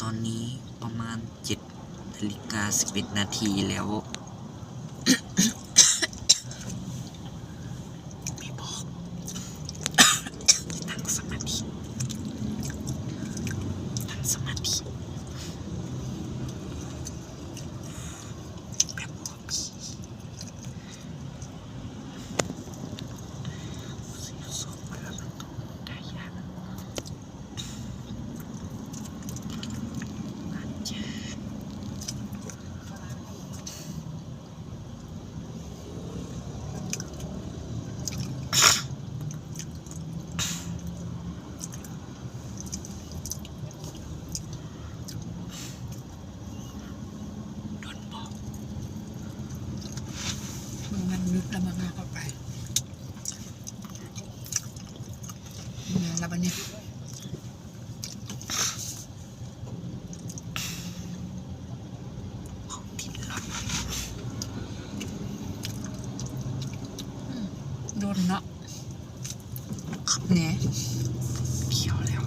ຕອນນີ້ປະມານເຈັດນາລິກາສິບເອັດນາທີແລ້ວ. ແມ່ບອກ ຕັ້ງສະມາທິ ຕັ້ງສະມາທິ ແມ່ບອກ ມັນຢຸດແລ້ວມັນງາເຂົ້າໄປ ແມ່ນລະບັດນີ້ ອືມ ດົນເນາະ. ແນ່ ຂຽວແລ້ວ.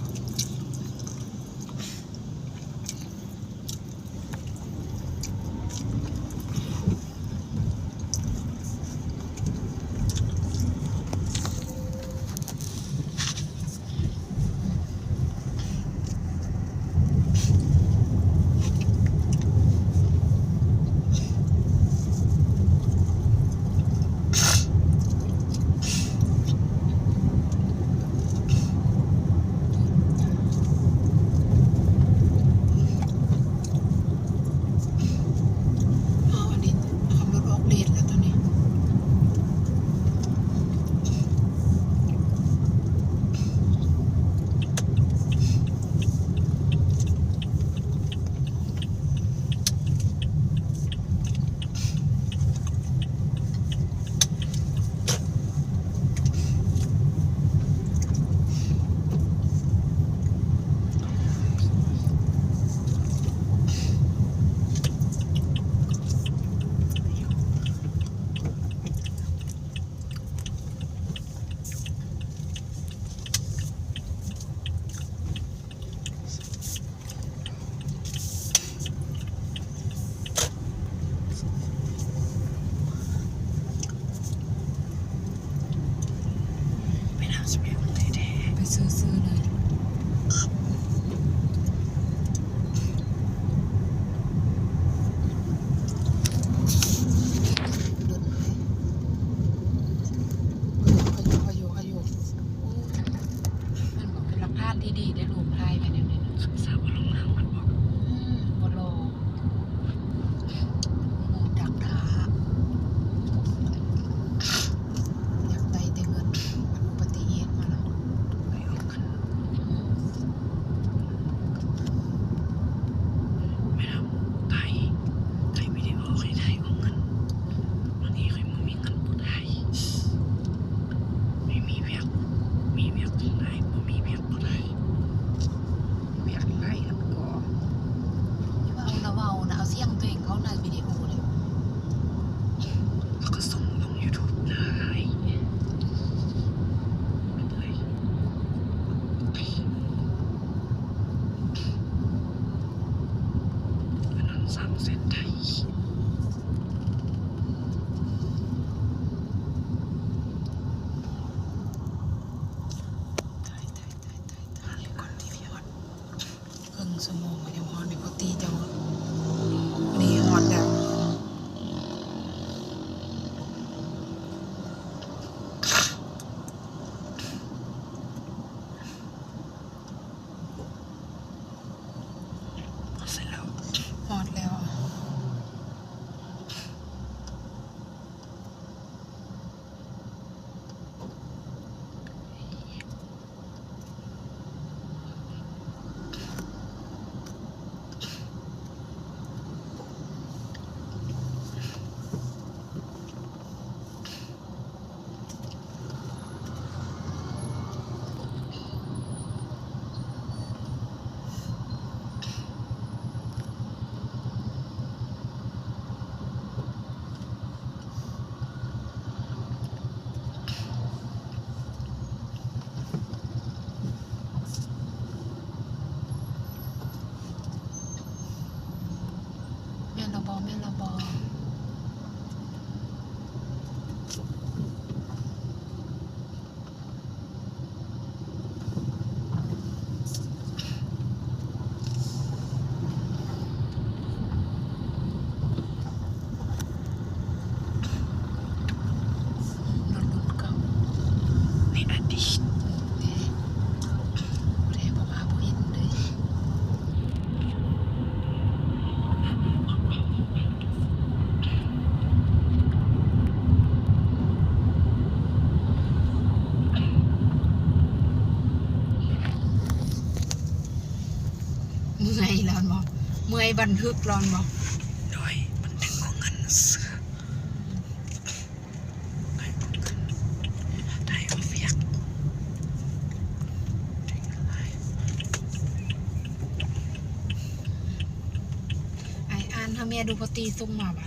ເອົາອັນນີ້ ຂັບລົດອອກເລນແລ້ວຕອນນີ້. ໄປຊື່ໆເລີຍ. ໂອ້ ມັນບໍ່ເປັນຫຼັກຖານທີ່ດີເດ້ ລູກຖ່າຍໄປແນວນີ້ນະ. ສາວລົງນາງມັນບໍ່ ອືມ ບໍ່ຫຼໍ່ ດັກທ່າ ຢາກໄດ້ແຕ່ເງິນ ບັດອຸບັດຕິເຫດມາລະ ໄປເອົາເງິນ. ແມ່ນ ໄທ ໄທວິດີໂອ ໄທເອົາເງິນ. ບາງທີຂ້ອຍບໍ່ມີເງິນບໍ່ໄດ້ ໄມ່ມີວຽກ ມີວຽກຈຶ່ງໄດ້ ບໍ່ມີວຽກບໍ່ໄດ້ ວຽກໄດ້ແລ້ວກໍ ເວົ້ານະ ເວົ້ານະ ເອົາສຽງຕົວເອງເຂົ້າໃນວິດີໂອເລີຍ ແລ້ວກໍສົ່ງລົງຢູທູບເລີຍ. ຖະໜົນສາມເສັ້ນໄທ. ເຄິ່ງຊົ່ວໂມງກໍຍັງບໍ່ຮອດເດ ພໍຕີເຈົ້າ ນີ້ຮອດແລ້ວ. ຮອດແລ້ວ. ເ ບໍ່ ແມ່ນລະບໍ່? ລົດລຸ້ນເກົ່າ ນີ້ອະດີດເດ້ ຜູ້ໃດບໍ່ມາບໍ່ເຫັນເດ້. ເມື່ອຍແລ້ວແມ່ນບໍ່? ເມື່ອຍບັນທຶກແລ້ວແມ່ນບໍ່? ໂດຍ ບັນທຶກຂອງເງິນເສືອ ໄທອອກວຽກ ໄທເງິນຫຼາຍ ອ້າຍອ່ານໃຫ້ແມ່ດູ ພໍຕີສົ່ງມາວ່າ